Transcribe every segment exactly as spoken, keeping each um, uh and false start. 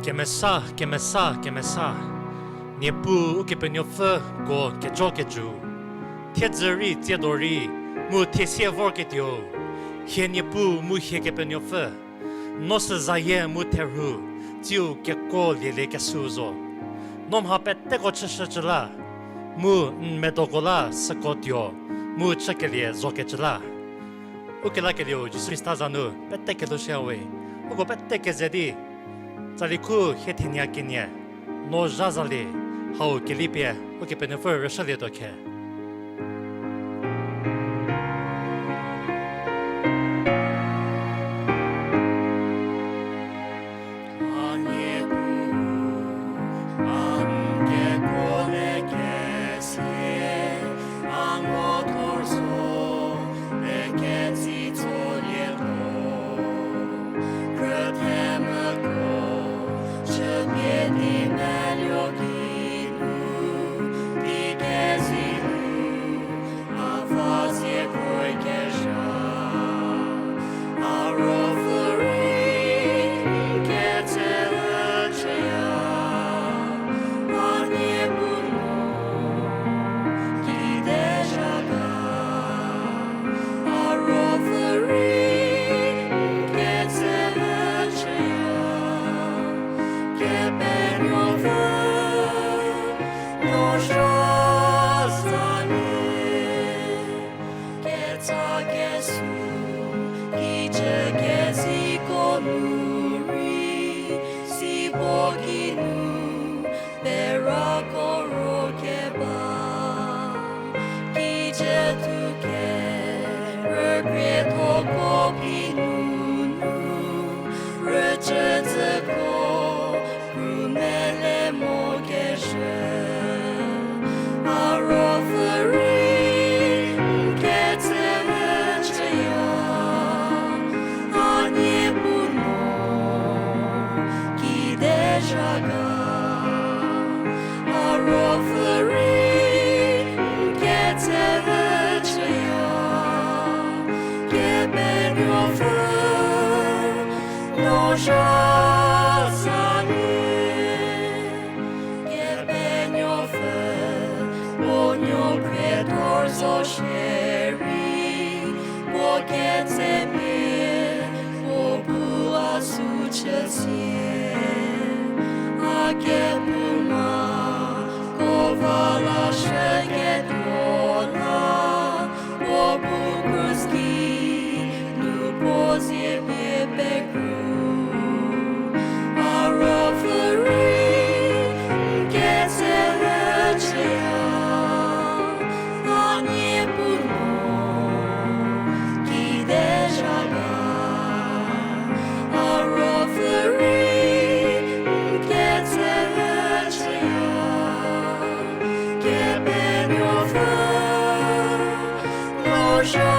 Kemesa, kemesa, kemesa. Niepuu Ukepenuopfü ko kejo kejü. Thiedzü rei tsiedo rei, mu thiesie vorketuo. Hie Niepuu mu hie Kepenuopfü. No sü zayie mu therhu, tsiu kekuo lielie kesüu zo. No mha peteko chüshücü la, mu n medoko la süko tuo, mu chükelie zokecü la. Ukelakelieu Jisu Khrista za nu pete kelhoushüyawe, uko pete keze di, tsali khu hie thenia kenie, no zha zalie, hau kelipie, Ukepenuopfü rüshülietuo khe. Ketsakeshü kijü keziko nu rei, sibo geinu perako ro keba. Kijü thuke rükriethoko phi nunu, rücüzüko krumele mo kezhü. A ruopfü rei n ketse chüya, a Niepuu no kide zha ga. A ruopfü rei n ketse chüya, Kepenuopfü no zha sa nyi. Kepenuopfü, puo nuo khriethor zo shierei, puo ketsepie, puo bu a sü chüsie. A kephouma, ko va lashüketuo la, puo bu krus ki nu puo zie pie pekru. A ruopfü rei n ketse chüya, a Niepuu no kide zha ga. A ruopfü rei n ketse chüya, Kepenuopfü no zha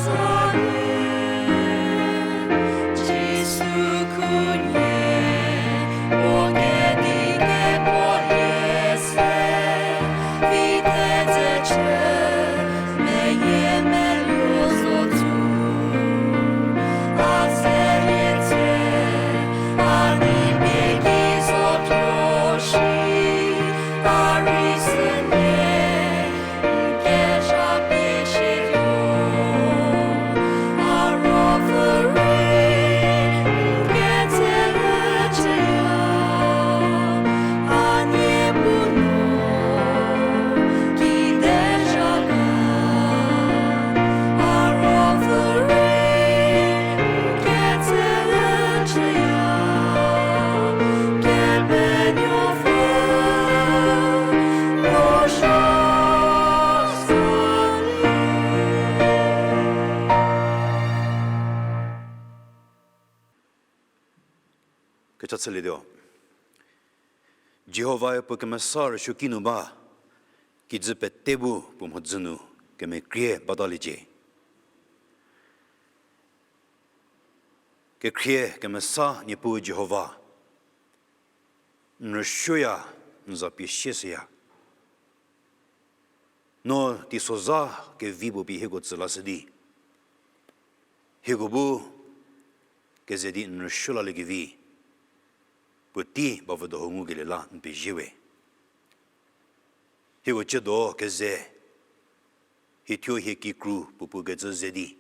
sa nyi. Jisu khunhie, puo kedi kekuolie se, vi thedze chü, meyiemeluo zo tsu. A zelie tse, a nei pie ki zo tuo shi, a rei sünie n kezha pie shietuo. A ruopfü rei n ketse chüya, a Niepuu no kide zha ga. A ruopfü rei n ketse chüya, Kepenuopfü no zha sa nyi. Kecha chülietuo. Jihovae puo kemesa rüsuoki nu ba, kijü pete bu puo mhodzü nu kemekrie bataliecie. Kekhrie kemesa Niepuu Jihova, n rüsuoya, n za pie sie shüya. No teisozha kevi puo pie hieko tsü lashü di, hieko bu keze di n rüsuo laliekevi, Puotei bavüdo ho ngukelie la n pezie we. Hieko ciedo keze, hie thuo hie kikru puopuo kecü ze di,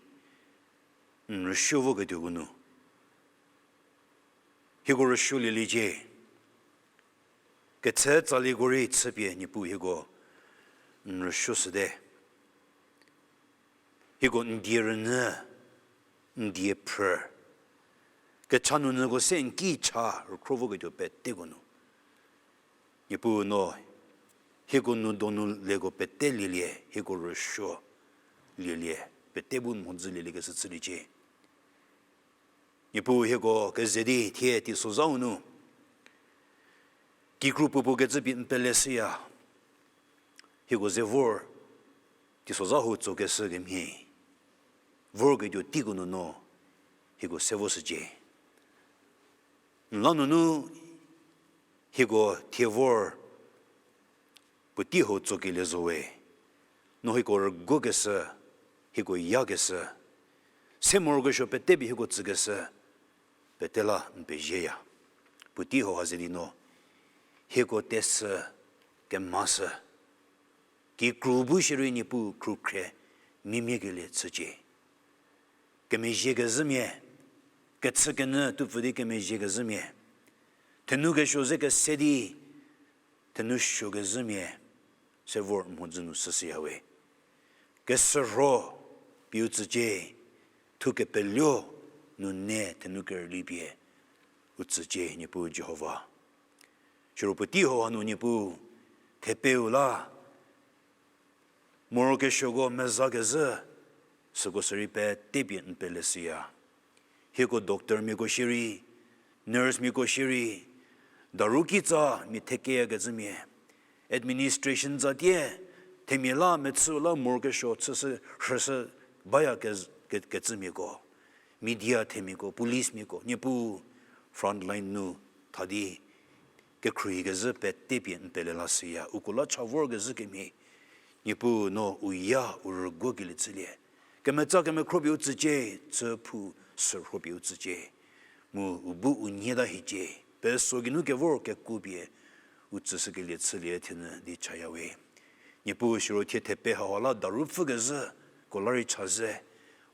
n rüsuo voketuoko nu, hieko rüsuolieliecie. Ketse tsalieko rei chüpie Niepuu hieko n rüsuo shüte. Hieko n die rünyü, n die phrü, kecha nunyüko se n ki cha rükhro voketuo peteko nu, Niepuu no hieko nu donu leko pete lielie, hieko rüsuo lielie, pete bu mhodzü lieliekeshü chüliecie. Niepuu hieko keze di thie teisozhau nu kikru puopuo kecü pie n pele shüya. Hieko ze vor teisozha ho tsokeshü kemhie, vorketuo teiko nu no hieko se voshücie. N la nunu hieko thie vor puotei ho tsokelie zo we, no hieko rüguokeshü, hieko yakeshü, se morokesuo pete pie hieko tsükeshü, pete la n pezieya. Puotei ho ha ze di no hieko teshü, kemhashü, kikru bu shierei Niepuu khrukhrie mimie kelie chücie. Kemezhiekezhümia, kechükenyü tupfü di kemezhiekezhümia, thenou kesuo ze kese di thenou suokezhümia, se vor mhodzü nu süshüya we. Kesürho pie u tsücie, thu kepeluo nunu thenou kerüli pie u tsücie Niepuu Jihova. Siro puotei ho hanu Niepuu, thepeu la morokesuoko mezakezhü, süko sürei pete pie n pele shüya. Hieko doctormiako shierei, nursemiako shierei, daru kitsa mia thekeyakecümia, administration tsatie, themia la mechü la morokesuo chüshü rhüshü baya ke, ke, kecümiako, media themiako, policemiako, Niepuu frontline nu tha di kekhruohikezhü pete pie n pele lashüya, uko la cha vorkezhü kemhie. Niepuu no u ya u rüguokelie chülie. Kemetsa kemekhro pie u tsücie, chüphou sürho pie u tsücie. Mu u bu u nyie ta hiecie, peso geinu kevor kekuo pie u tsüshükelie chülie thenyü di chaya we. Niepuu siro thie thepe hau la daru pfhükezhüko la rei cha ze.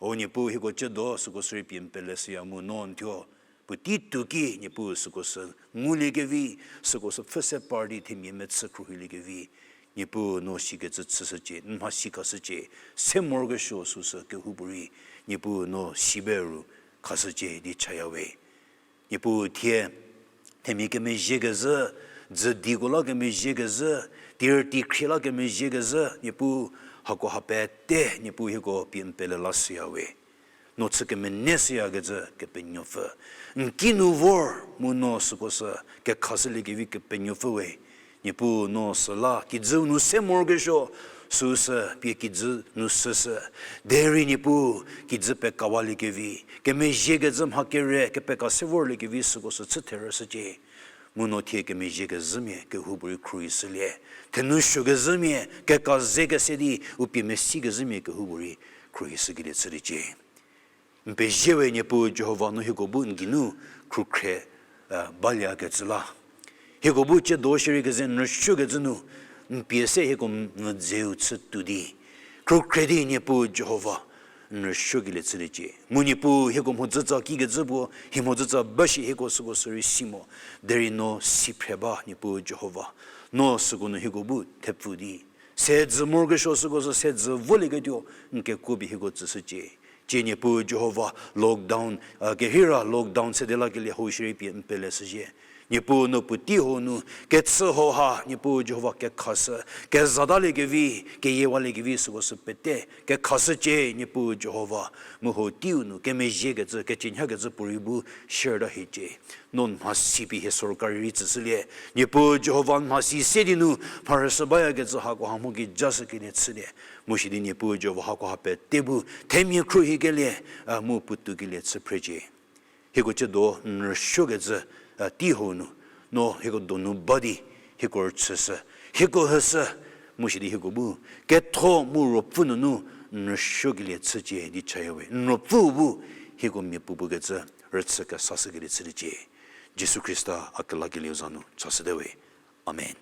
O Niepuu hieko ciedo süko sürei pie n pele shüya mu no n thuo puotei tuo ki Niepuu süko sü nguliekevi, süko sü pfhü se par di themia mechü khruohiliekevi, Niepuu no sikecü chüshücie, n mhasi khashücie, se morokesuo süsü kehoupuorei, Niepuu no sibe ru khashücie di chaya we. Niepuu thie themia kemezhiekezhü, dzüdiko la kemezhiekezhü, tir tikhrie la kemezhiekezhü, Niepuu hako ha pete Niepuu hieko pie n pele lashüya we. No chü kemene shüyakecü Kepenuopfü, n kinu vor mu no süko sü kekhashüliekevi Kepenuopfü we. Niepuu no süla kijüu nu se morokesuo süsü pie kijü nu süsü, derei Niepuu kijü pekawaliekevi, kemezhiekezhü mha kere kepeka se vorliekevi süko sü chü therüshücie. Mu no thie kemezhiekezhümia kehoupuorei khruohishülie, thenou suokezhümia keka ze kese di u pie mesikezhümia kehoupuorei khruohishükelie chüliecie. N pezie we Niepuu Jihova no hieko bu n geinu khrukhre baliekecü la, hieko bu ciedo shierei keze n rüsuokecü nu, n pie se hieko mvüdzeu chütuo di, khrukhre di Niepuu Jihova n rüsuokelieu chüliecie. Mu Niepuu hieko mhodzütsa kikecü puo, hie mhodzütsa ba shi hieko süko sürei si mo, derei no si phre ba Niepuu Jihova. No süko nu hieko bu thepfü di, sedzü morokesuo süko sü sedzü volieketuo n kekuo pie hieko tsüshücie. Cie Niepuu Jihova lockdown, a, kehira lockdown sede lakelie hau shierei pie n pele shüzhie. Niepuu no puotei hau nu, kechü hau ha, Niepuu Jihova kekhashü, kezadaliekevi, keyiewaliekevi süko sü pete kekhashücie, Niepuu Jihova, mu hau teiu nu kemezhiekecü, kecünyakecü puorei bu share ta hiecie. No mhasi pie hie sorkari rei tsüshülie. Niepuu Jihova mhasi se di nu, mharhüshü bayakecü hako ha mho kijashükelie chülie. Mu sidi Niepuu Jihova hako ha pete bu themia khruohikelie, a, mu puotou kelie chü phrecie. Hieko ciedo n rüsuokecü, a, tei hau nu, no hieko donu ba di, hieko rüchüshü, hieko hüshü, mu sidi hieko bu ketho mu ruopfü nunu n rüsuokelie chücie di chaya we. N ruopfüu bu hieko mia puopuo kecü rüchü kesashükelie chüliecie. Jisu Khrista a kelakelieu za nu chashüte we. Amen.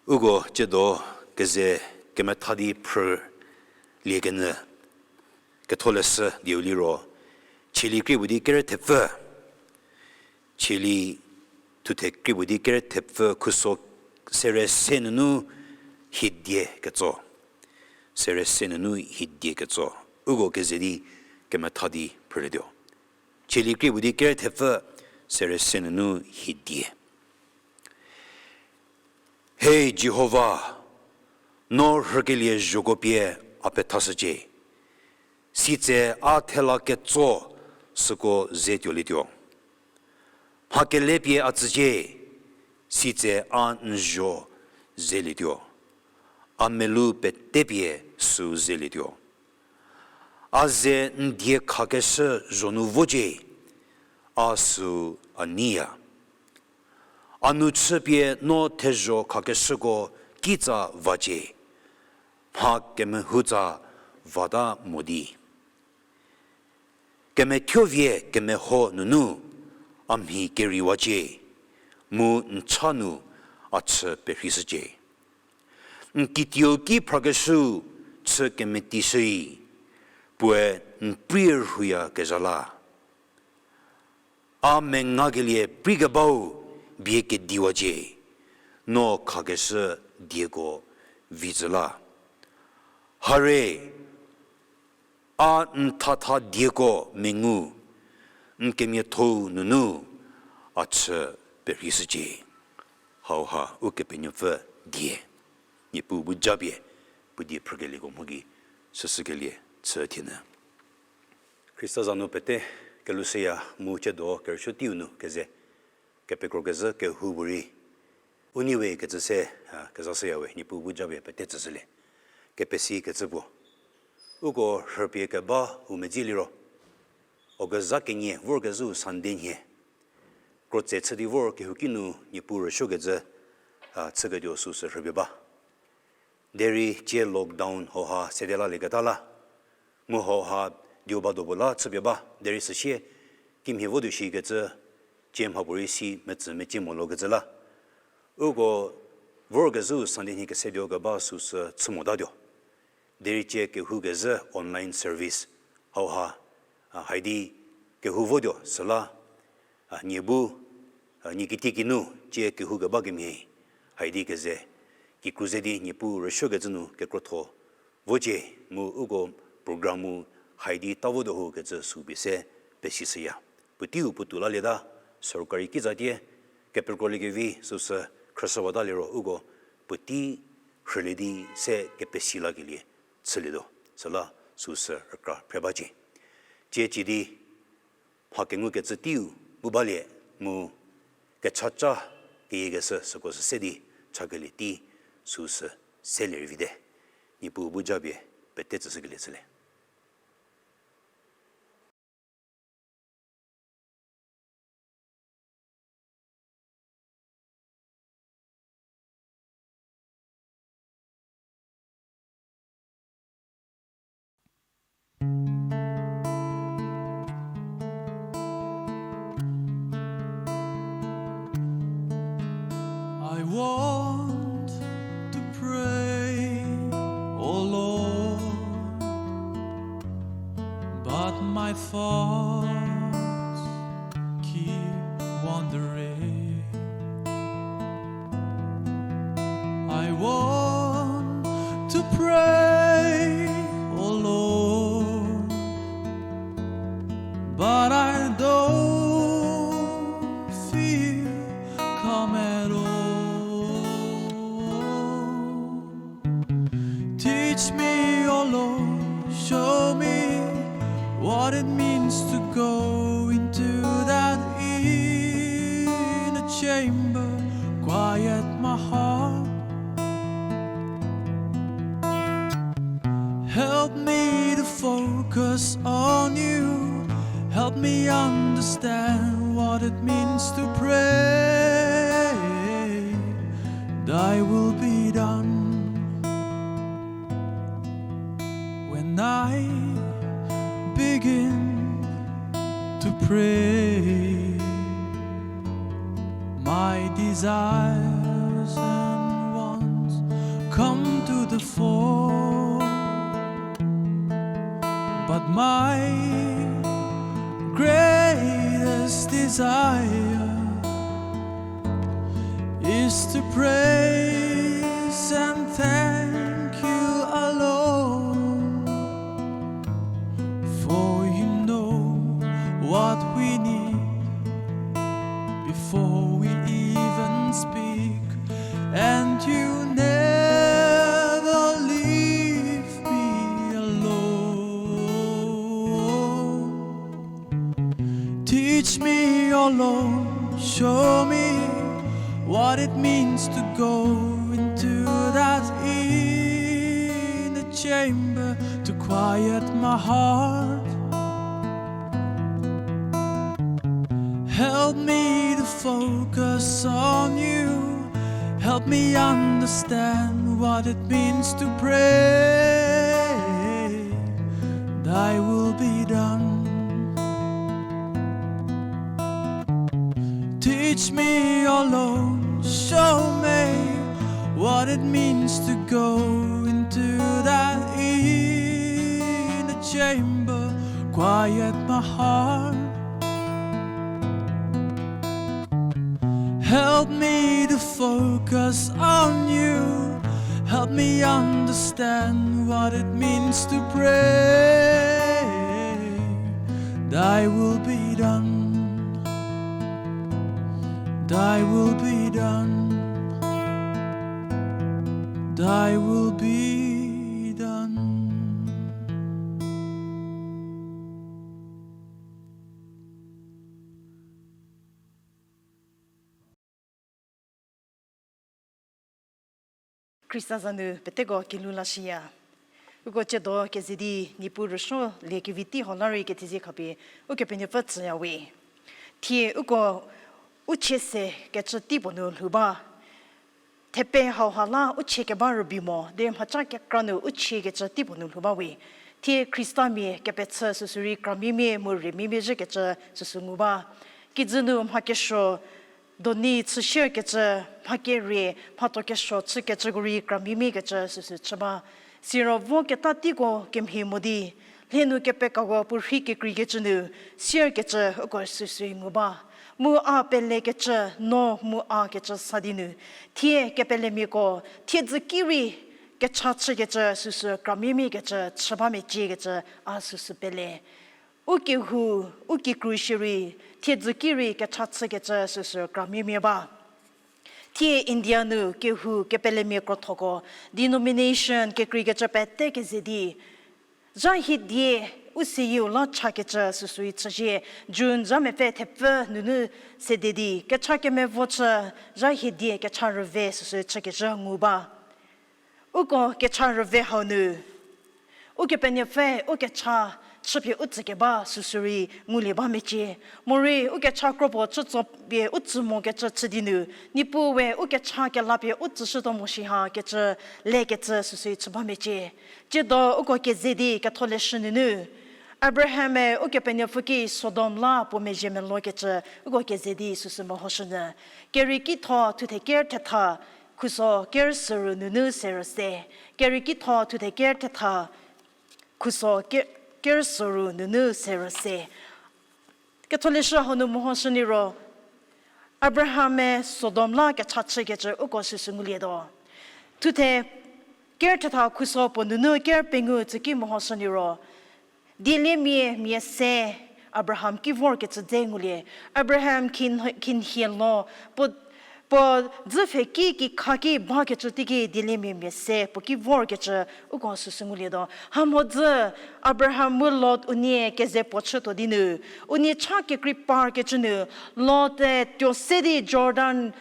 Uko tsiedo keze kemetha di phrülie kenyü Ketholeshü dieu liro, Tsalie krie puo di kere thepfü, Tsalie thuthe krie puo di kere thepfü khuso sere se nunu hiedie ketso. Sere se nunu hiedie ketso. Uko keze di kemetha di phrülietuo. Tsalie krie puo di kere thepfü sere se nunu hiedie. He Jihova, no rhükelie zhoko pie a pethashücie, sitse a thela ketso süko ze tuolietuo. Mha kele pie a tsücie, sitse a n zho zelietuo. A melou pete pie süu zelietuo. A ze n die khakeshü zho nu vocie, a süu a neiya. A nu chüpie no thezho khakeshüko kitsa vacie, mha kemehutsa vata mo di. Kemethuovie kemeho nunu a mhi keriwacie, mu n cha nu a chü perheishücie. N kitieu ki phrakeshüu chü kemetishüi, puoe n prie rhuyakezha la. A mengakelie priekebau bie kediwacie, no khakeshü dieko vitsü la. Hare, a n thatha dieko mengu, n kemiathou nunu a chü perheishücie. Hauha Ukepenuopfü die. Niepuu bu japie, puo die phrükelieko mho gei süsükelie chü thienyü. Khrista za nu pete kelushüya mu tsiedo kerüsuo teiu nu keze kepekro kezhü kehoupuorei u nei we kecü se, a, kezashüya we, Niepuu bu japie pete tsüshülie. Kepesi kecü puo. Uko rhüpie keba u medzi liro, August za kenie vorkezhüu Sunday nhie, krotse chü di vor kehouki nu Niepuu rüsuokecü, a, chüketuo süsü rhüpie ba. Derei tsie lockdown hauha sede lalieketa la, mu hauha dieu ba do puo la chüpie ba, derei süsie kimhie votuo shikecü, tsie mhapuorei si metsü mecie mo lokecü la. Uko vorkezhüu Sunday nhie kesetuo keba süsü chü motatuo. Derei tsie kehoukezhü online service hauha, a, haidi kehou votuo süla, a, nie bu, a, nie kitiekinu tsie kehou keba kemhie haidi keze kikru ze di Niepuu rüsuokecü nu kekrotho vocie, mu uko program-u haidi ta votuo ho kecü sü pie se pesishüya. Puoteiu puotou lalieta, sorkari kitsatie kepekrolie kevi süsü khrüshüwata liro uko puotei rhülie di se kepesi lakelie chülietuo, süla süsü rükra phre bacie. Tsie cie di mha kengukecü teiu bu balie mu kechaca keyiekeshü süko sü se di chakelie tei süsü selie rei vite. Niepuu bu japie pete tsüshükelie chülie. I want to pray, oh Lord, but my thoughts keep wandering. I want to pray, oh Lord, but I don't feel calm at all. Teach me, oh Lord, show me what it means to go into that inner chamber, quiet my heart. Help me to focus on you. Help me understand what it means to pray. Thy will be done. When I begin to Pray, my desires and wants come to the fore, but my greatest desire is to praise and thank you alone. For you know what we need before we even speak, and you never leave me alone. Teach me, O Lord, show me what it means to go into that inner chamber to quiet my heart. Help me to focus on you. Help me understand what it means to pray. Thy will be done. Teach me, O Lord, show me what it means to go into that inner chamber, quiet my heart. Help me to focus on you. Help me understand what it means to pray. Thy will be done. Thy will be done. Thy will be done. Khrista za nu peteko kelhou lashüya. Uko tsiedo keze di Niepuu rüsuo lie kevi tei hau la rei kethezie khapie Ukepenuopfü tsüya we. Thie uko u chie se kecü tei puo nu lhou ba. Thepe hauha la u chie keba rübei mo, derei mhaca kekra nu u chie kecü tei puo nu lhou ba we. Thie Khristamia kepechü süsü rei kramia mia mu remia mia zhü kecü süsü ngu ba. Kijü nu mha kesuo doni chü share kecü, mha kerie, mhatho kesuo chü kecüko rei kramia mia kecü süsü chü ba. Siro vo keta teiko kemhie mo di, lhenu kepekako puo rhei kekreikecü nu, share kecü uko süsü ngu ba. Mu a pelekecü, no mu a kecü sa di nu, thie kepelemiako thiedzü ki rei kecha chükecü süsü kramia mia kecü chü ba mecie kecü a süsü pele. U kehou, u kikru shierei, thiedzü ki rei kecha chükecü süsü kramia mia ba. Thie India nu kehou kepelemia krothoko, denomination kekreikecü pete keze di, zha hiedie u seyieu la chakecü süsü rei chüzhie, June zha mepfü thepfü nunu sede di kecha kemevo chü, zha hiedie kecha rüve süsü chükecü ngu ba. Uko kecha rüve hau nu Ukepenuopfü u kecha chüpie u tsükeba süsü rei ngulie ba mecie. Morei u kecha kropuo chütsopie u tsü mokecü chü di nu, Niepuu we u kecha kelapie u tsüshütuo mo shi ha kecü lekecü süsü rei chü ba mecie. Tsiedo uko keze di Ketholeshü nunu, Abraham-e Ukepenuopfü ki Sodom la puo mezhie melokecü uko keze di süsü mehoshünyü. Kerieki tho thuthe ker thetha, khuso ker süru nunu serü se. Kerieki tho thuthe ker thetha, khuso ker, ker süru nunu serü se. Ketholeshü hau nu mehoshü liro, Abraham-e Sodom la kecha chükecü uko süsü ngulietuo. Thuthe ker thetha khuso puo nunu ker pengou tsüki mehoshü liro, dieliemia mia se Abraham ki vorkecü dze ngulie. Abraham khin-, khinhie lo, puo, puo dzüpfhe ki, kikha ki bakecü teiki dieliemia mia se puo ki vorkecü uko süsü ngulietuo. Hamhodzü Abraham mu Lot unie keze puo chütuo di nu, unie cha kekrei parkecü nu, Lot-e tuo se di Jordan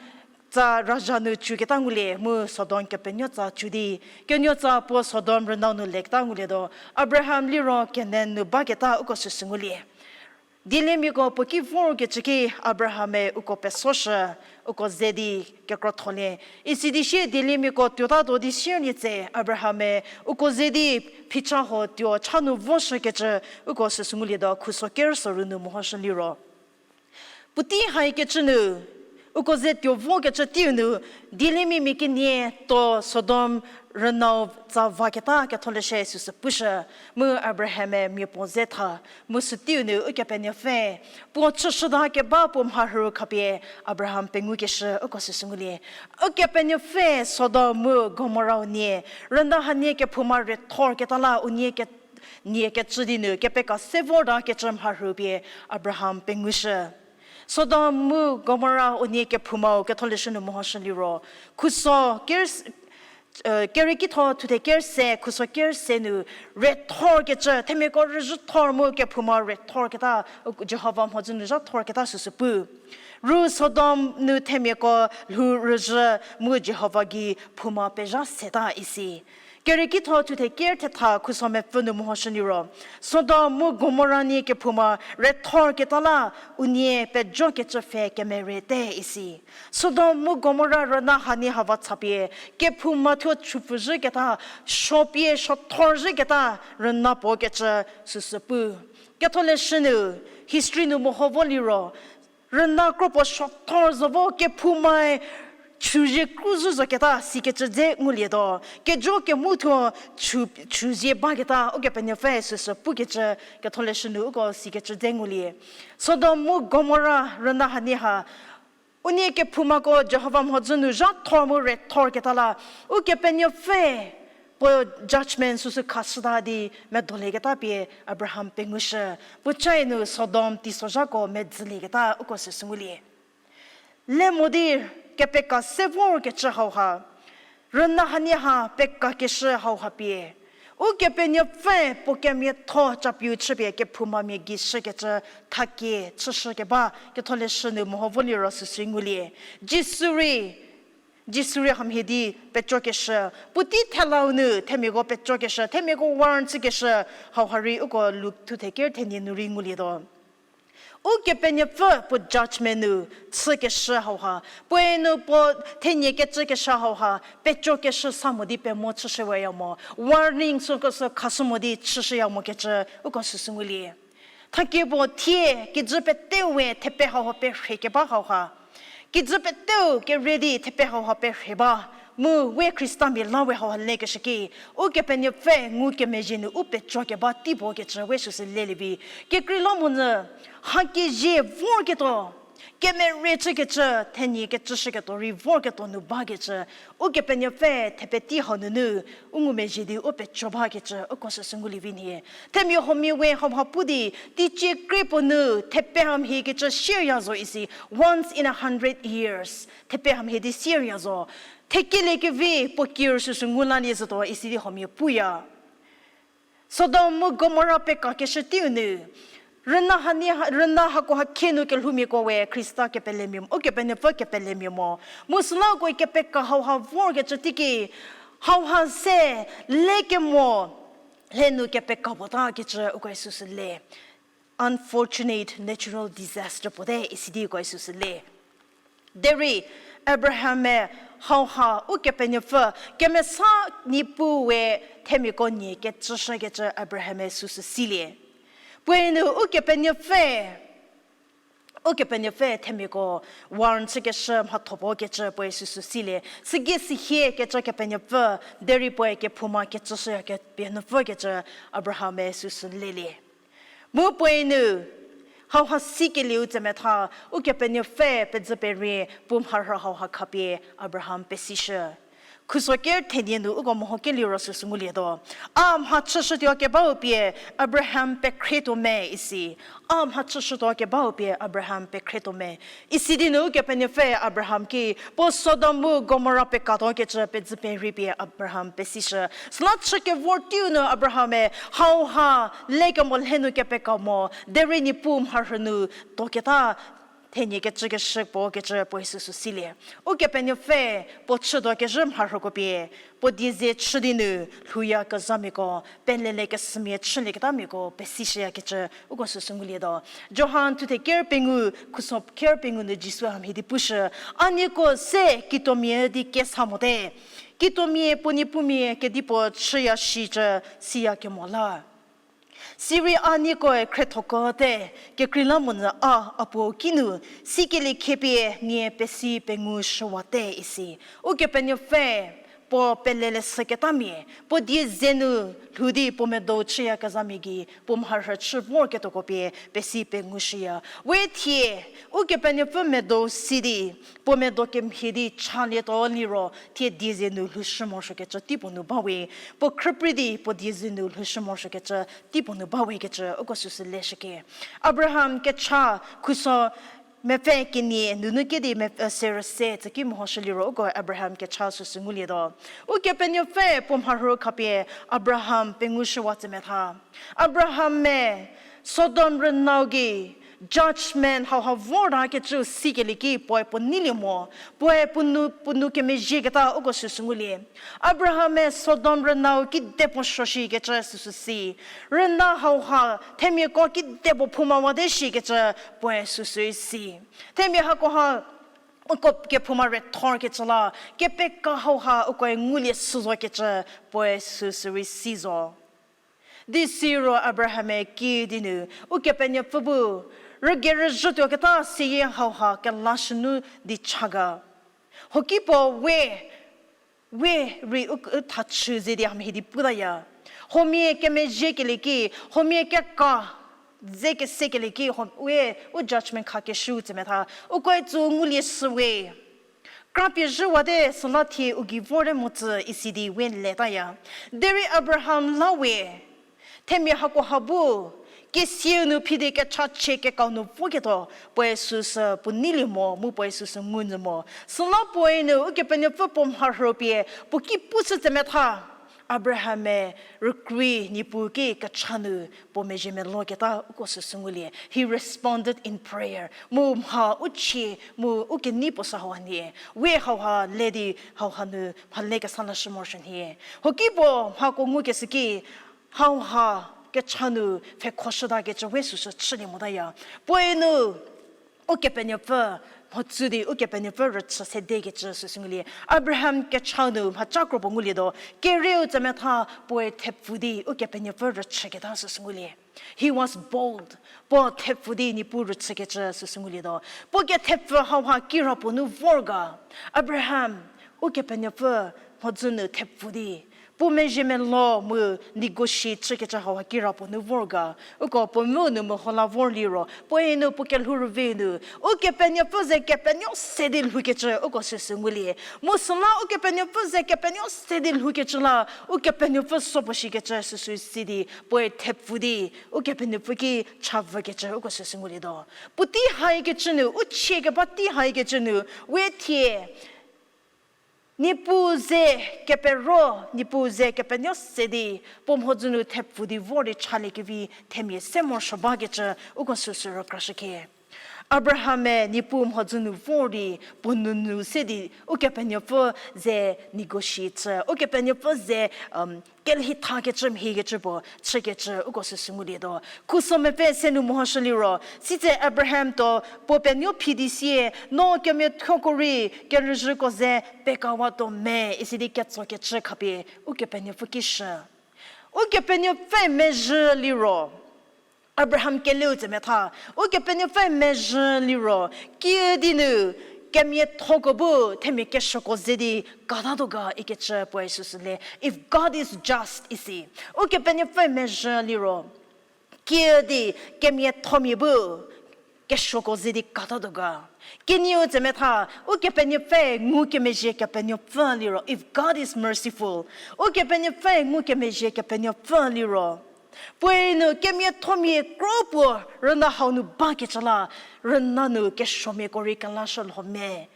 tsa razha nu chüketa ngulie mu Sodom kepenuotsa chü di, kenuotsa puo Sodom rünau nu leketa ngulietuo. Abraham liro Kenan nu baketa uko süsü ngulie. Dieliemiako puo ki vorkecü ki Abraham-e uko pesoshü, uko ze di kekrotholie. Isi di sie dieliemiako tuota do di sierlie tse Abraham-e uko ze di phicha huo tuo cha nu voshükecü uko süsü ngulietuo, khuso ker soru nu mehoshü liro. Puotei haikecü nu, uko ze tuo vokecü teiu nu, dieliemia mia kenie tuo Sodom rünau tsa vaketa Ketholeshü süsü pushü, mu Abraham-e mia puo ze tha, mu sü teiu nu Ukepenuopfü puo chüshüta keba puo mharhü khapie Abraham pengukeshü uko süsü ngulie. Ukepenuopfü Sodom mu Gomorrah unie, rüna hanie kephouma rethorketa la unie ke nie kecü di nu kepeka se vorta kecü mharhü pie Abraham pengushü. Sodom mu Gomorrah unie kephoumau Ketholeshü nu mehoshü liro, khuso ker, eh, Keriekitho thuthe ker se, khuso ker se nu rethorkecü, themiako rüzhüthor mu kephouma rethorketa, Jihova mhodzü nu zhathorketa süsü pu. Ru Sodom nu themiako lhou rüzhü mu Jihova gei phouma pezha seta isi. Keriekitho thuthe ker thetha khuso mepfü nu mehoshü liro, Sodom mu Gomorrah nie kephouma rethorketa la unie pejokecü pfhe kemeriete isi. Sodom mu Gomorrah rüna hanie hau va chapie, kephouma thuo chupfü zhüketa, suopie suothor zhüketa rüna puo kecü süsü pu. Ketholeshü nu, history nu meho vo liro, rüna kropuo suothor zo vo kephoumae chuzie kru zhü zoketa sikecü dze ngulietuo. Kejo kemu thuo chu, chuzie baketa Ukepenuopfü süsü pukecü Ketholeshü nu uko sikecü dze ngulie. Sodom mu Gomorrah rüna hanie ha unie kephoumako Jihova mhodzü nu zhathor mu rethorketa la, Ukepenuopfü puo judgment süsü khashüta di medolieketa pie Abraham pengushü. Puocae nu Sodom teisozhako medzülieketa uko süsü ngulie. Le mo di kepeka se vorkecü hauha, rüna hanie ha pekakeshü hauha pie, Ukepenuopfü puo kemiatho capiu chüpie kephoumamia gei shükecü thakie chüshü keba Ketholeshü nu meho vo liro süsü ngulie. Jisu rei, Jisu rei hamhie di pecokeshü, puotei thelau nu themiako pecokeshü, themiako warn chükeshü, hauha rei uko Luk thuthe ker thenie nu rei ngulietuo. Ukepenuopfü puo judgment nu chükeshü hauha, puoe nu puo thenie kecükeshü hauha pecokeshü sa mo di pemo chüshüweya mo, warning süko sü khashü mo di chüshüya mokecü uko süsü ngulie. Thakie puo thie kijü peteu we thepe hauha perhie keba hauha, kijü peteu kere di thepe hauha perhie ba, mu we Khristamia la we hauha lekeshü ki, Ukepenuopfü ngukemezhie nu u peco keba tei puo kecü we süsü lelie vi. Kekreilamonyü, mha kezie vorketuo, kemere chükecü, thenie kecüshüketuo rei vorketuo nu bakecü, Ukepenuopfü thepetei hau nunu u ngumezhie di u peco bakecü uko süsü ngulie vi nhie. Themia huomia we hauha pu di, teicie kre puo nu thepe hamhie kecü sierya zo isi, once in a hundred years thepe hamhie di sierya zo. Thekelie kevi puo kir süsü ngu lalie zotuo isi di huomia puya. Sodom mu Gomorrah pekakeshü teiu nu, rüna hanie ha, rüna hako ha khie nu kelhoumiako we Khrista kepelemia, Ukepenuopfü kepelemia mo, mu süla uko kepeka hauha vorkecü teiki, hauha se lekemo lhenu kepeka puo ta kecü uko süsü le. Unfortunate natural disaster puo te isi di uko süsü le. Derei Abraham-e hauha Ukepenuopfü kemesa Niepuu we themiako nie kecüshükecü Abraham-e süsü silie. Puoe nu Ukepenuopfü, Ukepenuopfü themiako warn chükeshü mhatho puo kecü puoe süsü silie. Sügei sihie kecü Kepenuopfü, derei puoe kephouma kecüshüya Kepenuopfü kecü Abraham-e süsü lelie. Mu puoe nu, hauha sikelieu tsemetha, Ukepenuopfü pedzü perie puo mharhü hauha khapie Abraham pesishü. Khuso ker thenie nu uko mehokelie ro süsü ngulietuo. A mhachüshütuo kebau pie Abraham pekhretuo me isi. A mhachüshütuo kebau pie Abraham pekhretuo me. Isi di nu Ukepenuopfü Abraham ki, puo Sodom mu Gomorrah pekatuo kecü pedzü perie pie Abraham pesishü. Süla chü kevor teiu nu Abraham-e, hauha lekemo lhenu kepeka mo, derei Niepuu mharhü nu tuoketa thenie kecükeshü puo kecü puoe süsü silie. Ukepenuopfü puo chütuo kezhü mharhüko pie, Puo die ze chü di nu lhouyakezhamiako, pelele kesümia chülieketamiako pesishüyakecü uko süsü ngulietuo. Johan thuthe ker pengou, khuso ker pengou nu Jisu hamhie di pushü, A nieko se kituomia di kesa mote. Kituomia puo niepumia kedipuo chüya shicü siya kemo la. Sirei a niekoe khrietho kote, kekreilamonyü a, a puo kinu, sikelie khapie nie pesi pengou shüwate isi. Ukepenuopfü puo pelele süketamia, puo die ze nu lhou di puo medo chüyakezhamia gei, puo mharhü chü vorketuoko pie pesi pengou shüya. We thie, Ukepenuopfü medo si di, puo medo kemhie di chalietuo liro, thie die ze nu lhoushü morosuokecü tei puo nu bawe, puo khrüprei di puo die ze nu lhoushü morosuokecü tei puo nu bawekecü uko süsü leshüke. Abraham kecha khuso mepfü kenie nunu kedi mepfü serü se tsüki mehoshü liro uko Abraham kecha süsü ngulietuo. Ukepenuopfü puo mharhü khapie Abraham pengou shüwa tsümetha. Abraham-e Sodom rünau gei judgment hauha vortakecü sikelie ki puoe puo neilie mo, puoe puo nu, puo nou kemezhieketa uko süsü ngulie. Abraham-e Sodom rünau kidepuo suo shikecü süsü si. Rüna hauha themiako kidepuo phoumawate shikecü puoe süsü si. Themia hakoha uko kephouma rethorkecü la, kepeka hauha ukoe ngulie süzokecü puoe süsü rei si zo. Di siro Abraham-e kiüdi nu, Ukepenuopfü bu, rügerüzhütuoketa seyie hauha kelashünu di cha ga. Hoki puo we, we rei u, u thachü ze di hamhie di putaya. Huomia kemezhiekelie ki, huomia keka, ze kesekelie ki, ho, we u judgment khakeshü tsümetha, ukoe tsü ngulie süwe. Krapie zhüwate süla thie u gei vorte motsü isi di we letaya. Derei Abraham la we, themia hakoha bu, kesieu nu phi di kechachie kekau nu voketuo, puoe süsü puo neilie mo, mu puoe süsü ngunyü mo. Süla puoe nu Ukepenuopfü puo mharhü pie, puo ki pushü tsümetha. Abraham-e rükrei Niepuu ki kecha nu puo mezhie meloketa uko süsü ngulie. He responded in prayer. Mu mha u chie, mu u kenei puo sa hauha nie. We hauha le di hauha nu mha le kesa lashü morosuo nhie. Hoki puo mhako ngukeshü ki hauha kecha nu pfhekhoshütakecü we süsü chülie motaya. Puoe nu Ukepenuopfü mhodzü di Ukepenuopfü rüchü sedekecü süsü ngulie. Abraham kecha nu mhaca kro puo ngulietuo, kerieu tsümetha puoe thepfu di Ukepenuopfü rüchüketa süsü ngulie. He was bold. Puo thepfu di Niepuu rüchükecü süsü ngulietuo. Puo kethepfu hauha kirapuo nu vor ga. Abraham, Ukepenuopfü mhodzü nu thepfu di puo mezhie melo mu negotiate chükecü hauha kirapuo nu vor ga. Uko puo mu nu meho la vor liro, puoe nu puo kelhou rüvie nu, Ukepenuopfü ze kepenuo se di lhoukecü uko süsü ngulie. Mu süla Ukepenuopfü ze kepenuo se di lhoukecü la, Ukepenuopfü supuo shikecü süsü si di, puoe thepfu di, Ukepenuopfü ki chavükecü uko süsü ngulietuo. Puotei haikecü nu, u chie keba tei haikecü nu, we thie Niepuu ze kepero, Niepuu ze kepenuo se di, puo mhodzü nu thepfu di vor di chaliekevi themia se morosuo bakecü uko süsü rükrashüke. Abraham-e Niepuu mhodzü nu vor di, puo nunu se di, Ukepenuopfü ze negotiate chü, Ukepenuopfü ze, um, kelhithakecü mhiekecü puo chükecü uko süsü ngulietuo. Khuso mepfü se nu mehoshü liro, sitse Abraham tuo puo penuo phi di sie, no kemiathoko rei kerüzhüko ze pekawatuo me, isi di ketsokecü khapie Ukepenuopfü ki shü. Ukepenuopfü mezhü liro, Abraham keleu tsemetha, Ukepenuopfü mezhü liro, kiüdi nu kemiathoko bu themia kesuoko ze di katatuo ga ikecü puoe süsü le. If God is just, isi. Ukepenuopfü mezhü liro, kiüdi kemiathomia bu kesuoko ze di katatuo ga. Kenieu tsemetha, Ukepenuopfü ngukemezhie Kepenuopfü liro. If God is merciful, Ukepenuopfü ngukemezhie Kepenuopfü liro, puoe nu kemiathomia kro puo rüna hau nu bakecü la, rüna nu kesuomiako rei kelashü lho me.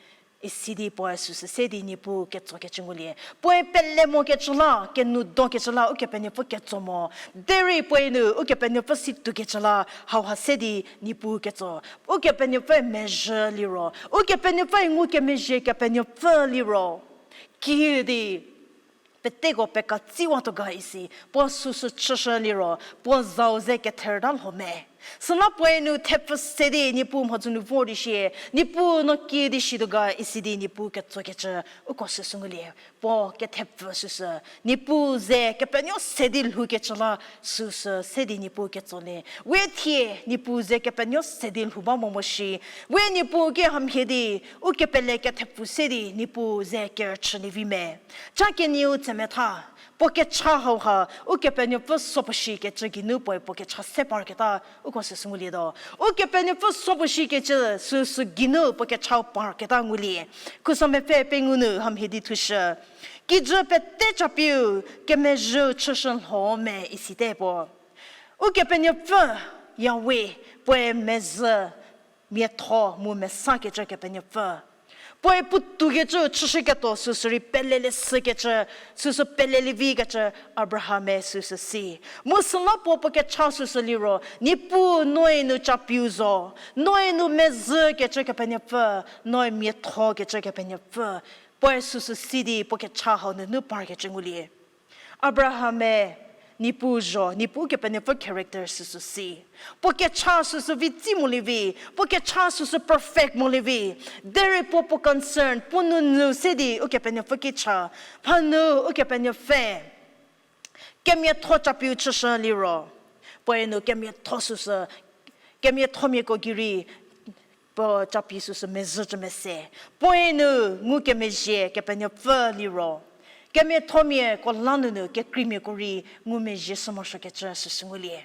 Isi di puoe süsü se di Niepuu ketsokecü ngulie. Puoe pele mokecü la, kenoudokecü la, Ukepenuopfü ketso mo. Derei puoe nu Ukepenuopfü situkecü la, hauha se di Niepuu ketso. Ukepenuopfü mezhü liro, Ukepenuopfü ngukemezhie Kepenuopfü liro, kiüdi peteko pekatsiwatuo ga isi, puo süsü chüshü liro, puo zau ze ketherta lho me. Süla puoe nu thepfü se di Niepuu mhodzü nu vor di sie, Niepuu no kie di shituo ga isi di Niepuu ketsokecü, uko süsü ngulie. Puo kethepfü süsü, Niepuu ze kepenuo se di lhoukecü la süsü se di Niepuu ketsolie. We thie Niepuu ze kepenuo se di lhou ba mo mo shi, we Niepuu ki hamhie di, ukepele kethepfü se di Niepuu ze kerüchülie vi me. Cha kenieu tsemetha, puo kecha hauha, Ukepenuopfü sopuo shikecü geinu puoe puo kecha se parketa, uko süsü ngulietuo. Ukepenuopfü sopuo shikecü süsü geinu puo kecha parketa ngulie. Khuso mepfü pengou nu hamhie di thushü. Kijü pete capiu kemezhü chüshü lho me isite puo. Ukepenuopfü Yahweh puoe mezhü miatho mu mesakecü Kepenuopfü. Puoe puotoukecü chüshüketuo süsü rei pelelie shükecü, süsü pelelie vikecü Abraham-e süsü si. Mu süla puo puo kecha süsü liro, Niepuu noe nu capiu zo, noe nu mezhükecü Kepenuopfü, noe miathokecü Kepenuopfü. Puoe süsü si di puo kecha hau nunu parkecü ngulie. Abraham-e Niepuu zho, Niepuu Kepenuopfü character süsü si. Puo kecha süsü vitsi molie vi, puo kecha süsü perfect molie vi. Derei puo puo concern, puo nunu se di Ukepenuopfü ki cha, phanu Ukepenuopfü kemiatho capiu chüshü liro, puoe nu kemiatho süsü, kemiathomiako gei rei puo capi süsü mezhücü mese. Puoe nu ngukemezhie Kepenuopfü liro, kemiathomiako la nunu kekreimiako rei ngumezhie shü morosuokecü süsü ngulie.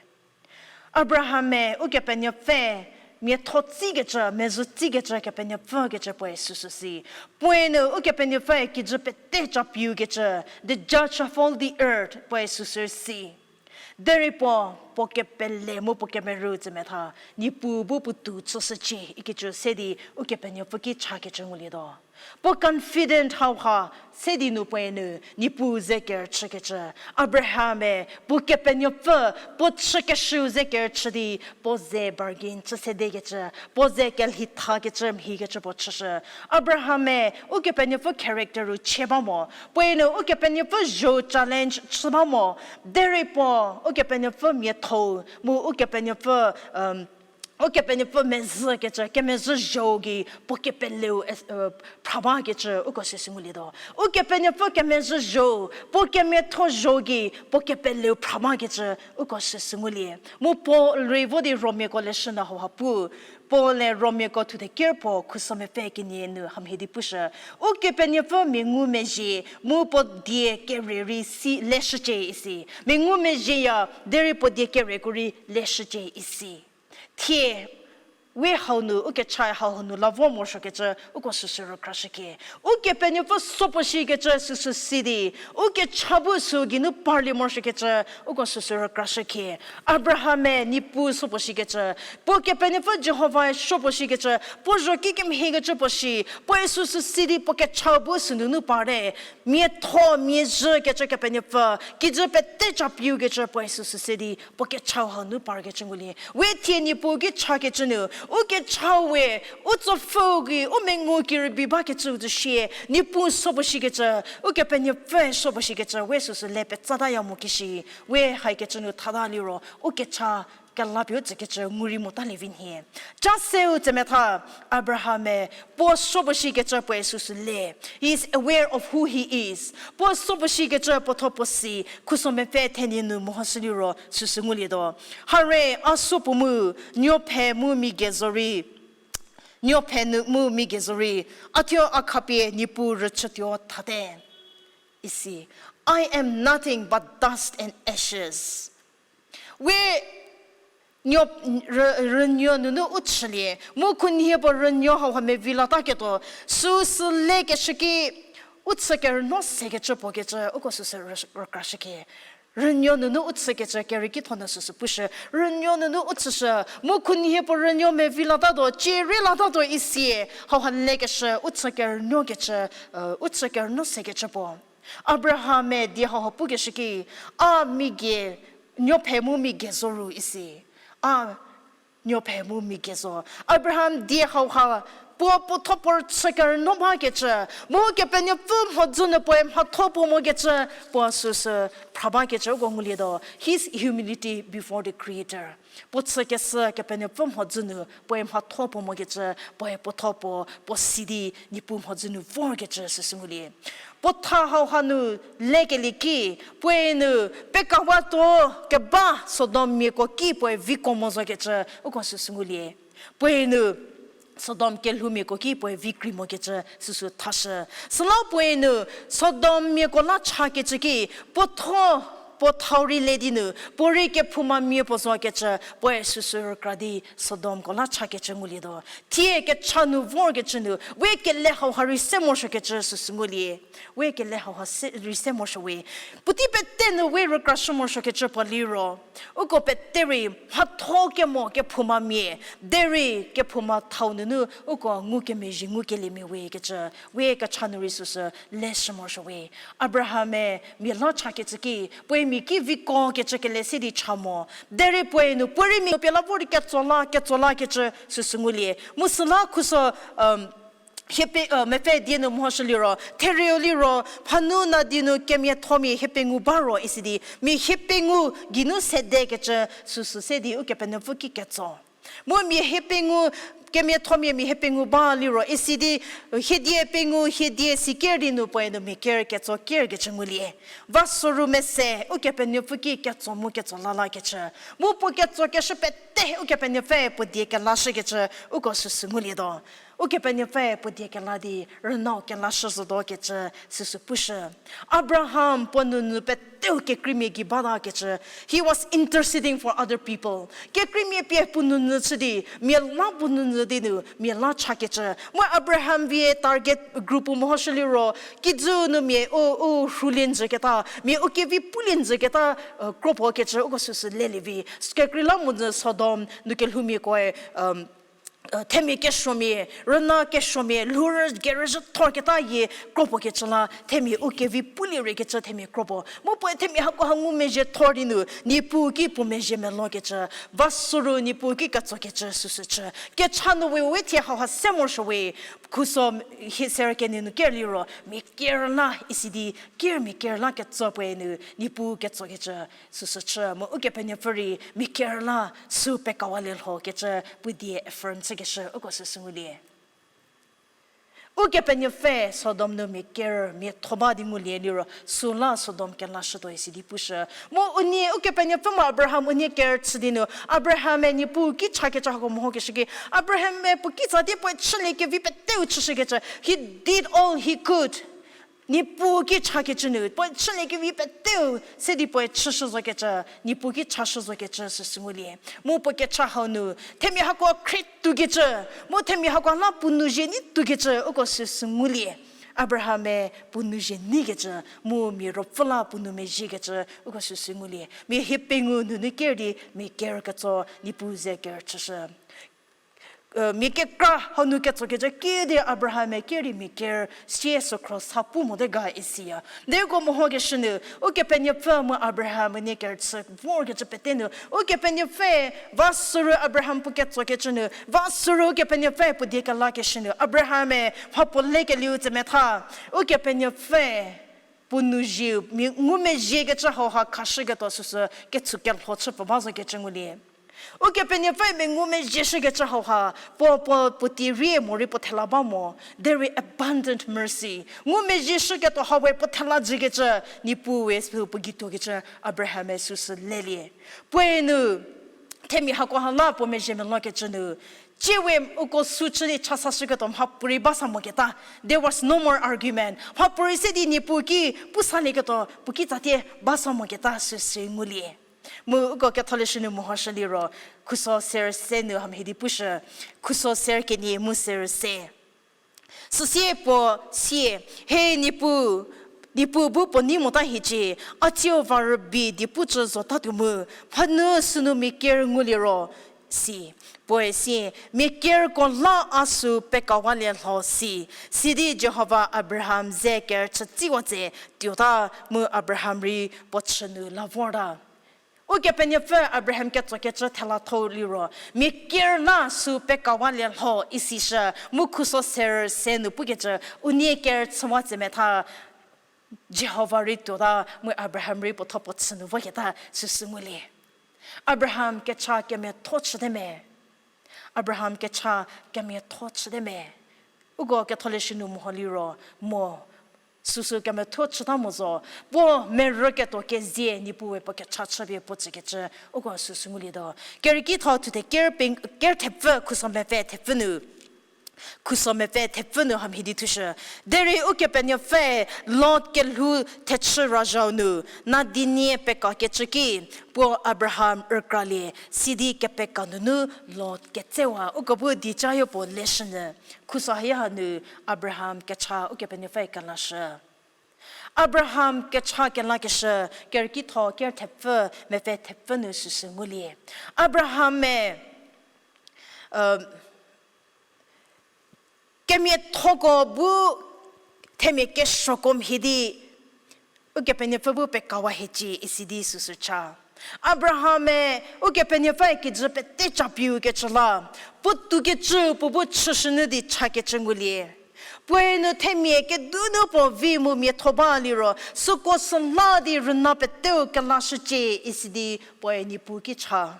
Abraham-e Ukepenuopfü miatho tsikecü, mezhü tsikecü Kepenuopfü kecü puoe süsü si. Puoe nu Ukepenuopfü kijü pete capiu kecü, the judge of all the earth puoe süsü si. Derei puo, puo kepele mu puo kemerü tsemetha, Niepuu bu puotou chüshücie ikecü se di Ukepenuopfü ki chakecü ngulietuo. Puo confident hauha se di nu puoe nu Niepuu ze kerüchükecü. Abraham-e puo Kepenuopfü, puo chükeshüu ze kerüchü di puo ze bargain chü sedekecü, puo ze kelhithakecü mhikecü puo chüshü. Abraham-e Ukepenuopfü character-u chie ba mo. Puoe nu Ukepenuopfü zho challenge chü ba mo. Derei puo Ukepenuopfü miatho mu Ukepenuopfü, Ukepenuopfü mezhükecü, kemezhü zho gei puo kepeleu phra bakecü uko süsü ngulietuo. Ukepenuopfü kemezhü zho, puo kemiatho zho gei puo kepeleu phra bakecü uko süsü ngulie. Mu Paul rei vo di Romiako leshü nu hauha pu, Paul-e Romiako thuthe ker puo khuso mepfü kenie nu hamhie di pushü. Ukepenuopfü mia ngumezhie, mu puo die kere rei si leshücie isi. Mia ngumezhieya, derei puo die kereko rei leshücie isi. Thie, we hau nu, ukecha hau nu la vo morosuokecü, uko süsü rükrashükie. Ukepenuopfü sopuo shikecü süsü si di, ukecha bu sü geinu parlie morosuokecü, uko süsü rükrashükie. Abraham-e Niepuu sopuo shikecü, puo Kepenuopfü Jihova-e sopuo shikecü, puo zho kikemhiekecü puo shi, puoe süsü si di puo kecha bu sünunu parte, miatho, miazhükecü Kepenuopfü, kijü pete capiu kecü puoe süsü se di, puo kechau hau nu parkecü ngulie. We thie Niepuu ki chakecü nu, u kechau we, u tsopfü gei, u mengu ki rübei bakecü zo shie, Niepuu sopuo shikecü, Ukepenuopfü sopuo shikecü, we süsü le petsataya mo kishi, we haikecü nu thata liro, u kecha kelapie u tsükecü ngu rei motalie vi nhie. Cha seu tsemetha Abraham-e puo sopuo shikecü puoe süsü le. He is aware of who he is. Puo sopuo shikecü puo thuo puo si, khuso mepfü thenie nu mehoshü liro süsü ngulietuo. Hare, a sopuo mu, nuophe mu mi gei zorei, nuophe nu mu mi gei zorei, a thuo a khapie Niepuu rüchütuo thate. Isi, I am nothing but dust and ashes. We nuo, rü-, rünuo nunu u chülie, mu khunhie puo rünuo hauha mevi lataketuo, süsü lekeshü ki u chü kerünuo sekecü puo kecü, uko süsü rü-, rükrashükie. Rünuo nunu u chükecü kerükitho nu süsü pushü, rünuo nunu u chüshü, mu khunhie puo rünuo mevi latatuo, cierei latatuo isie, hauha lekeshü u chü kerünuokecü, u chü kerünuo sekecü puo. Abraham-e die hauha pukeshü ki, a mi gei, nuophe mu mi gei zo ru isi. A nuophe mu mi gei zo. Abraham die hauha Puo puotho puo rüchü kerünuo bakecü, mu Kepenuopfü mhodzü nu puoe mhatho puo mokecü, puo süsü phra bakecü uko ngulietuo. His humility before the Creator. Puo chükeshü Kepenuopfü mhodzü nu puoe mhatho puo mokecü, puoe puotho puo, puo si di Niepuu mhodzü nu vorkecü süsü ngulie. Puo tha hauha nu lekelie ki, puoe nu pekawatuo keba Sodom miako ki puoe viko mo zokecü uko süsü ngulie. Puoe nu Sodom kelhoumiako ki puoe vi krei mokecü süsü thashü. Süla puoe nu Sodom miako la chakecü ki, puotho, puo thau rei le di nu, puo rei kephouma mia puo zokecü, puoe süsü rükra di Sodomko la chakecü ngulietuo. Thie kecha nu vorkecü nu, we kele hauha rei se morosuokecü süsü ngulie. We kele hauha se, rei se morosuo we. Puotei pete nu we rükrashü morosuokecü puo liro, uko pete rei mhatho kemo kephouma mia, derei kephouma thau nunu uko ngukemezhie ngukeliemia we kecü, we kecha nu rei süsü leshü morosuo we. Abraham-e mia la chakecü ki, puoe mia ki viko kecü kele se di cha mo. Derei puoe nu, puo rei mia pie la vor di ketso la, ketso lakecü süsü ngulie. Mu süla khuso, um, hiepie, uh, mepfü die nu mehoshü liro, therieu liro, phanu nadi nu kemiathomia hiepengou ba ro isi di, mia hiepengou geinu sedekecü süsü se di Ukepenuopfü ki ketso. Mu mia hiepengou, kemiathomia mia hiepengou ba liro isi di, hiedie pengou, hiedie si ker di nu puoe nu mia ker ketso kerkecü ngulie. Va soru mese, Ukepenuopfü ki ketso mu ketso lalakecü. Mu puo ketsokeshü pete, Ukepenuopfü puo die kelashükecü, uko süsü ngulietuo. Ukepenuopfü puo die kela di, rünau kelashü zotuokecü, süsü pushü. Abraham puo nounyü peteu kekreimia gei batakecü, he was interceding for other people. Kekreimia pie puo nounyü chü di, mia la puo nounyü di nu, mia la chakecü. Mu Abraham vie target group-u mehoshü liro, kijü nu mia u, u rhulie njüketa, mia u kevi pulie njüketa, uh, kropuo kecü, uko süsü lelie vi. Kekreilamonyü Sodom nu kelhoumiakoe, um, uh, themia kesuomia, rüna kesuomia, lhourü kerüzhü thorketa yie kropuo kecü la, themia u kevi pulie rei kecü themia kropuo. Mu puoe themia hakoha ngumezhie thor di nu, Niepuu ki puo mezhie melou kecü, va soru Niepuu ki ketsokecü süsü chü. Kecha nu we we thie hauha se morosuo we, khuso hie ser kenie nu ker liro, mia ker la isi di, ker mia ker la ketso puoe nu, Niepuu ketsokecü süsü chü, mu Ukepenuopfü rei mia ker la sü pekawalie lho kecü puo die affirm chükeshü uko süsü ngulie. Ukepenuopfü Sodom nu mia ker, mia thoba di ngulie liro, süla Sodom kelashütuo isi di pushü. Mu unie, Ukepenuopfü mu Abraham unie ker chü di nu, Abraham-e Niepuu ki chakecü hako mehokeshü ki, Abraham-e puo kitsa tie puoe chüliekevi peteu chüshükecü. He did all he could. Niepuu ki chakecü nu, puoe chüliekevi peteu, se di puoe chüshü zokecü, Niepuu ki chashü zokecü süsü ngulie. Mu puo kecha hau nu, themia hakoha khrie tuokecü, mu themia hakoha la puo nou zhie nei tuokecü, uko süsü ngulie. Abraham-e puo nou zhie neikecü, mu mia ruopfü la puo nou mezhiekecü, uko süsü ngulie. Mia hiepengou nunu ker di, mia ker ketso, Niepuu ze ker chüshü. Mia kekra hau nu ketsokecü ki di Abraham-e ker di mia ker sie sükhro sa pu mote ga isiya. Derei uko mehokeshü nu, Ukepenuopfü mu Abraham unie ker chü vorkecü pete nu, Ukepenuopfü va süru Abraham puo ketsokecü nu, va süru Ukepenuopfü puo die kelakeshü nu, Abraham-e mhapuo lekelieu tsemetha, Ukepenuopfü puo nou zhieu, mia ngumezhiekecü hauha khashüketuo süsü ketsükelho chü puo ba zokecü ngulie. Ukepenuopfü mia ngumezhieshükecü hauha, puo, puo, puo tie rie morei puo thela ba mo, derei abundant mercy. Ngumezhieshüketuo hau we puo thela jükecü, Niepuu we sü puo gei tuokecü Abraham-e süsü lelie. Puoe nu, themia hakoha la puo mezhie melou kecü nu, tsie we uko sü chü di chasashüketuo mhapuorei ba sa moketa. There was no more argument. Mhapuorei se di Niepuu ki pu salieketuo puo kitsa tie ba sa moketa süsü ngulie. Mu uko ketholeshü nu mehoshü liro, khuso ser se nu hamhie di pushü, khuso ser kenie mu ser se. Süsie puo sie, he Niepuu, Niepuu bu puo nei mota hiecie, a tsiu va rübei di pu cü zotatuo mu, mhanu sünu mia ker nguliro, si. Puoe sie, mia kerko la a sü pekawalie lho si, sidi Jihova Abraham ze ker chütsiwa tse, tuota mu Abraham rei puo chü nu la vorta. Ukepenuopfü Abraham ketsokecü thela thou liro, mia ker la sü pekawalie lho isishü, mu khuso ser se nu pukecü, unie ker chüwa tsemetha, Jihova rei tuota mu Abraham rei puotho puo chü nu voketa süsü ngulie. Abraham kecha kemiatho chüte me. Abraham kecha kemiatho chüte me. Uko ketholeshü nu meho liro mo. Süsü kemiatho chüta mo zo. Puo merü ketuo kezie Niepuue puo kecha chüpie puo tsükecü. Uko süsü ngulietuo. Kerükitho thuthe ker peng-, ker thepfü khuso mepfü thepfü nu. Khuso mepfü thepfü nu hamhie di thushü. Derei Ukepenuopfü Lot kelhou thechü razhau nu, na dinie pekakecü ki, puo Abraham rükralie, sidi kepeka nunu Lot ketsewa. Uko bu dicayo puo leshünyü. Khuso haya hanu Abraham kecha Ukepenuopfü kelashü. Abraham kecha kelakeshü, kerükitho ker thepfü, mepfü thepfü nu süsü ngulie. Abraham-e, um, kemiathoko bu themia kesuoko mhie di, Ukepenuopfü bu pekawa hiecie isi di süsü cha. Abraham-e, Ukepenuopfü kijü pete chapiu kecü la, puo tu kecü puo bu chüshünyü di chakecü ngulie. Puoe nu themia kedunu puo vi mu miatho ba liro, süko süla di rüna peteu kelashücie isi di puoe Niepuu ki cha.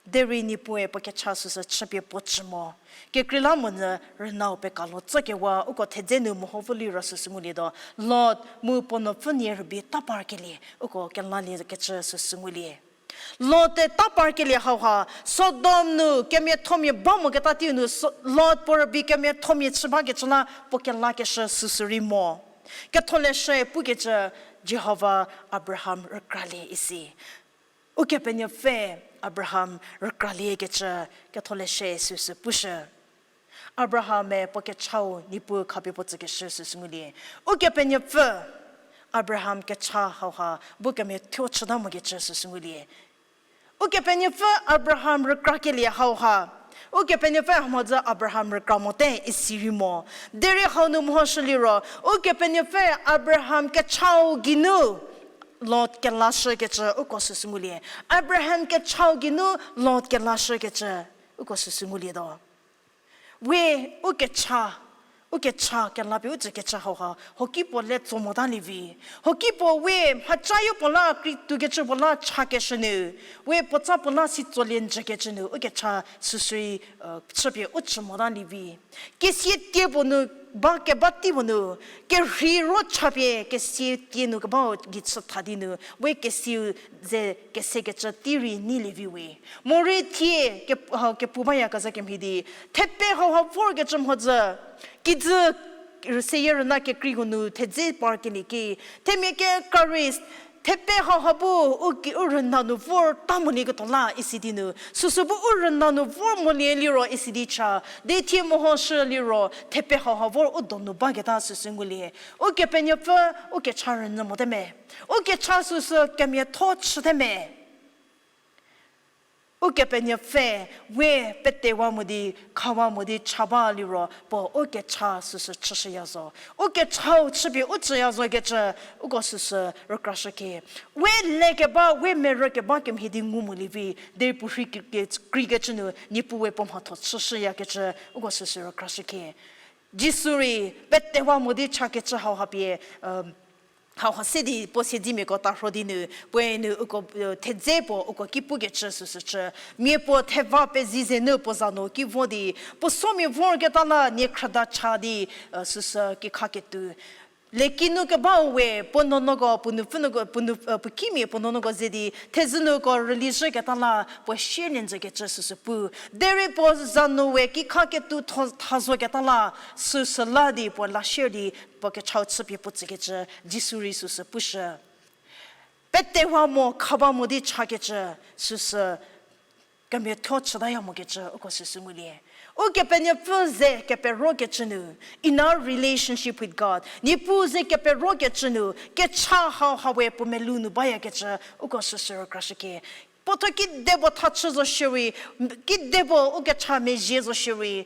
Derei Niepuue puo kecha süsü chüpie puo chü mo. Kekreilamonyü rünau pekalo tsokewa uko thedze nu meho vo liro süsü ngulietuo. Lot mu puo nuopfü nie rübei ta parkelie, uko kelalie kecü süsü ngulie. Lot-e ta parkelie hauha, Sodom nu kemiathomia ba moketa teiu nu So-, Lot puo rübei kemiathomia chü bakecü la puo kelakeshü süsü rei mo. Ketholeshüe pukecü Jihova Abraham rükralie isi. Ukepenuopfü Abraham rükraliekecü ketholeshü süsü pushü. Abraham-e puo kechau Niepuu khapie puo tsükeshü süsü ngulie. Ukepenuopfü Abraham kecha hauha bu kemiatho chüta mokecü süsü ngulie. Ukepenuopfü Abraham rükrakelie hauha, Ukepenuopfü mhodzü Abraham rükra mote isi rei mo. Derei hau nu mehoshü liro, Ukepenuopfü Abraham kechau geinu Lot kelashükecü uko süsü ngulie. Abraham kechau geinu Lot kelashükecü uko süsü ngulietuo. We u kecha, u kecha kelapie u tsükecü hauha, hoki puo le tso motalie vi. Hoki puo we mhaca yopuo la kri-, tukecü puo la chakeshü nu, we puotsa puo la si tsolie njükecü nu, u kecha süsü rei, chüpie u chü motalie vi. Kesia tie puo nu, ba keba tei puo nu, kerhei ro chapie kesia tie nu kebau gei chü tha di nu, we kesiau ze kesekecü tei rei neilie vi we. Morei thie ke-, ha, kepu bayakezha kemhie di, thepe hauha vorkecü mhodzü, kijü seyie rüna kekreiko nu thedze parkelie ki, themia kekra rei, thepe hauha bu u ki-, u rüna nu vorta molieketuo la isi di nu, süsü bu u rüna nu vor molie liro isi di cha, di thie mehoshü liro, thepe hauha vor u donu baketa süsü ngulie. Ukepenuopfü, u kecha rünyü mote me. U kecha süsü kemiatho chüte me. Ukepenuopfü, we petewa mo di, khawa mo di cha ba liro, puo u kecha süsü chüshüya zo. U kechau chüpie u chüya zokecü, uko süsü rükrashüke. We lekeba, we merükeba kemhie di ngu molie vi, derei puorhi kekreikecü nu, Niepuu we puo mhatho chüshüyakecü, uko süsü rükrashüke. Jisu rei, petewa mo di chakecü hauha pie, hauha se di puo siedzemiako tarho di nu, puoe nu uko thedze puo uko ki pukecü süsü chü. Mia puo theva pezie ze nu puo za nu ki vo di, puo somia vorketa la nie khrüda cha di, süsü kikha ketuo. Leki nu kebau we, puo nuonuoko, puo nupfü nuoko, puo nu, puo kimia puo nuonuoko ze di, thezhü nuoko rüli zhüketa la, puo shielie njükecü süsü pu. Derei puo za nu we kikha ketuo tho-, thazoketa la, süsü la di puo la shie di, puo kechau chüpie puo tsükecü, Jisu rei süsü pushü. Petewa mo, khaba mo di chakecü, süsü kemiatho chütaya mokecü, uko süsü ngulie. Ukepenuopfü ze keperokecü nu, in our relationship with God, Niepuu ze keperokecü nu, kecha hauha we puo melou nu bayakecü, uko süsü rükrashüke. Puotho kedipuo tha chü zo shierei, kedipuo u kecha mezhie zo shierei,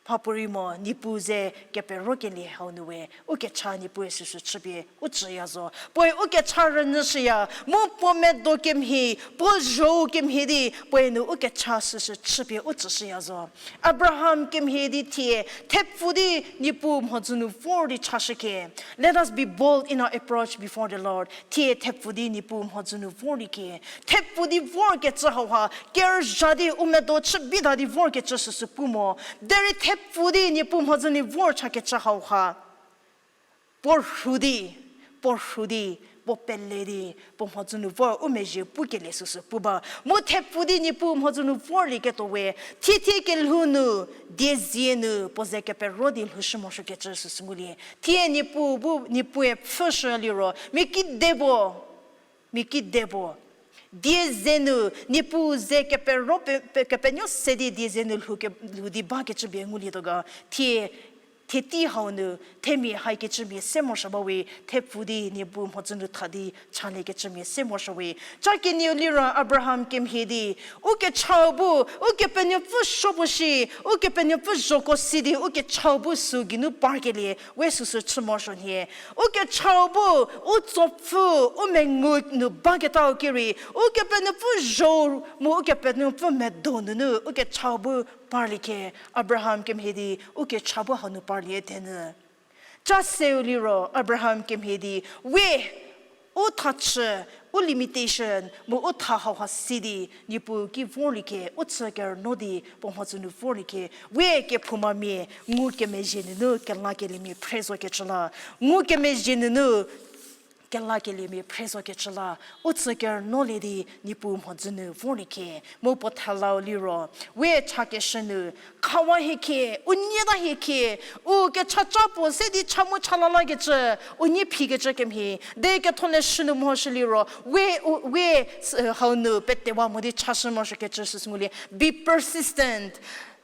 Mhapuorei mo, Niepuu ze keperokelie hau nu we, u kecha Niepuue süsü chüpie u tsüya zo. Puoe u kecha rünyüshüya, mu puo medo kemhie, puo zho-u kemhie di, puoe nu u kecha süsü chüpie u tsüshüya zo. Abraham kemhie di thie, thepfu di Niepuu mhodzü nu vor di chashüke. Let us be bold in our approach before the Lord. Thie thepfu di Niepuu mhodzü nu vor di ke. Thepfu di vorkecü hauha, kerüzha di u medo chü bita di vorkecü süsü pu mo. Derei thepfu di Niepuu mhodzü nu vor chakecü hauha, puo rhu di, puo rhu di, puo pele di, puo mhodzü nu vor u mezhie pukelie süsü pu ba. Mu thepfu di Niepuu mhodzü nu vorlieketuo we, thie thie kelhou nu, diezie nu, puo ze kepero di lhoushü morosuokecü süsü ngulie. Thie Niepuu bu, Niepuue pfhüshü liro, mia kide puo, mia kide puo. Diezie nu, Niepuu ze kepero pe, pe, kepenuo se di diezie nu lhou ke, lhou di bakecü bie ngulietuo ga. Thie, thie tei hau nu, themia haikecümia se morosuo ba we, thepfu di Niepuu mhodzü nu tha di chaliekecümia se morosuo we. Cha kenieu liro Abraham kemhie di, u kechau bu, Ukepenuopfü suo puo shi, Ukepenuopfü zhoko si di, u kechau bu süu geinu parkelie, we süsü chü morosuo nhie. U kechau bu, u tsopfü, u mengu nu baketau ki rei, Ukepenuopfü zho mu Ukepenuopfü medo nunu, u kechau bu parlie ke, Abraham kemhie di, u kecha bu hau nu parlie thenyü. Cha seu liro, Abraham kemhie di, we, u thachü, u limitation, mu u tha hauha si di, Niepuu ki vorlie ke, u chü kerünuo di, puo mhodzü nu vorlie ke, we kephoumamia, ngukemezhie nunu, kelakeliemia phre zokecü la, ngukemezhie nunu, kelakeliemia phre zokecü la, u chü kerünuolie di Niepuu mhodzü nu vorlie ke, mu puo thelau liro, we chakeshü nu, khawa hie ke, u nieta hie ke, u kechaca puo se di cha mu chala lakecü, u nie phikecü kemhie, de ketholeshü nu mhoshü liro, we, u, we, s-, hau nu petewa mo di chashü morosuokecü süsü ngulie, be persistent.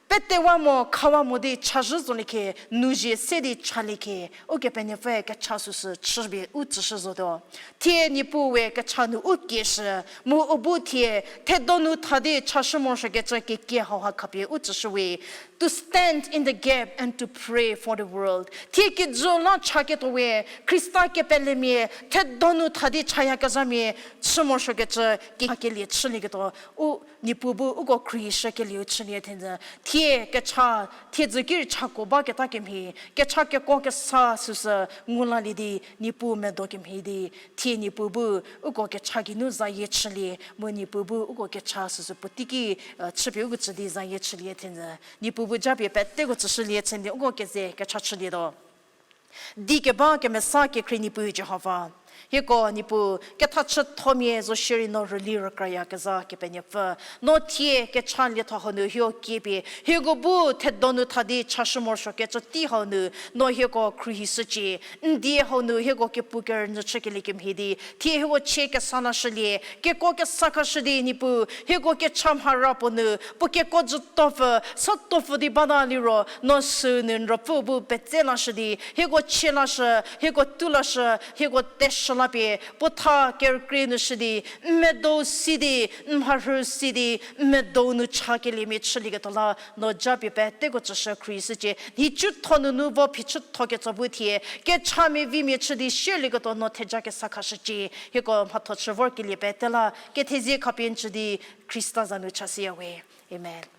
Petewa mo, khawa mo di chazhü zolie ke, nu zie se di chalie ke, Ukepenuopfü kecha süsü chüpie u tsüshü zotuo. Thie Niepuu we kecha nu u kieshü, mu u bu thie, thedonu tha di chashü morosuokecü kekie hauha khapie u tsüshü we. To stand in the gap and to pray for the world. Thie kijü la chaketuo we, Khrista kepelemia, thedonu tha di chayakezhamia, chü morosuokecü, kekelie chülieketuo, u Niepuu bu uko khruohishükelieu chülie thenyü. Thie kecha, thiedzü ki rei chako baketa kemhie, kecha kekuo kesa süsü ngu lalie di, Niepuu medo kemhie di, thie Niepuu bu uko kecha geinu zayie chülie, mu Niepuu bu uko kecha süsü puotei ki, chüpie uko tsü di zayie chülie thenyü. Niepuu bu japie peteko tsüshülie chülie, uko keze kecha chülietuo. Di keba kemesa kekhrie Niepuu Jihova. Hieko Niepuu, kethachüthomia zo shierei no rüli rükrayakezha Kepenuopfü. No thie kecha lietho hau nu hieko kiepie, hieko bu thedonu tha di chashü morosuokecü tei hau nu, no hieko khruohishücie. N die hau nu hieko kepu kerünyü chükelie kemhie di, thie hieko chie kesa lashülie, kekuo kesa khashü di Niepuu, hieko kecha mhara puo nu, puo kekuo jütopfü, satopfü di bata liro, no süu nu n ruopfü bu petse lashü di, hieko chie lashü, hieko tu lashü, hieko teshü lapie, puo tha kerükrie nu shü di, n medo si di, n mharhü si di, n medo nu chakeliemia chülieketuo la, no japie peteko tsüshü khruohishücie, nhicuthonunu vo phichütho ketso bu thie, kechamia vimia chü di shierlieketuo no theja kesa khashücie, hieko mhatho chü vorkelie pete la, kethezie khapie n tsü di, Khrista za nu chashüya we. Amen.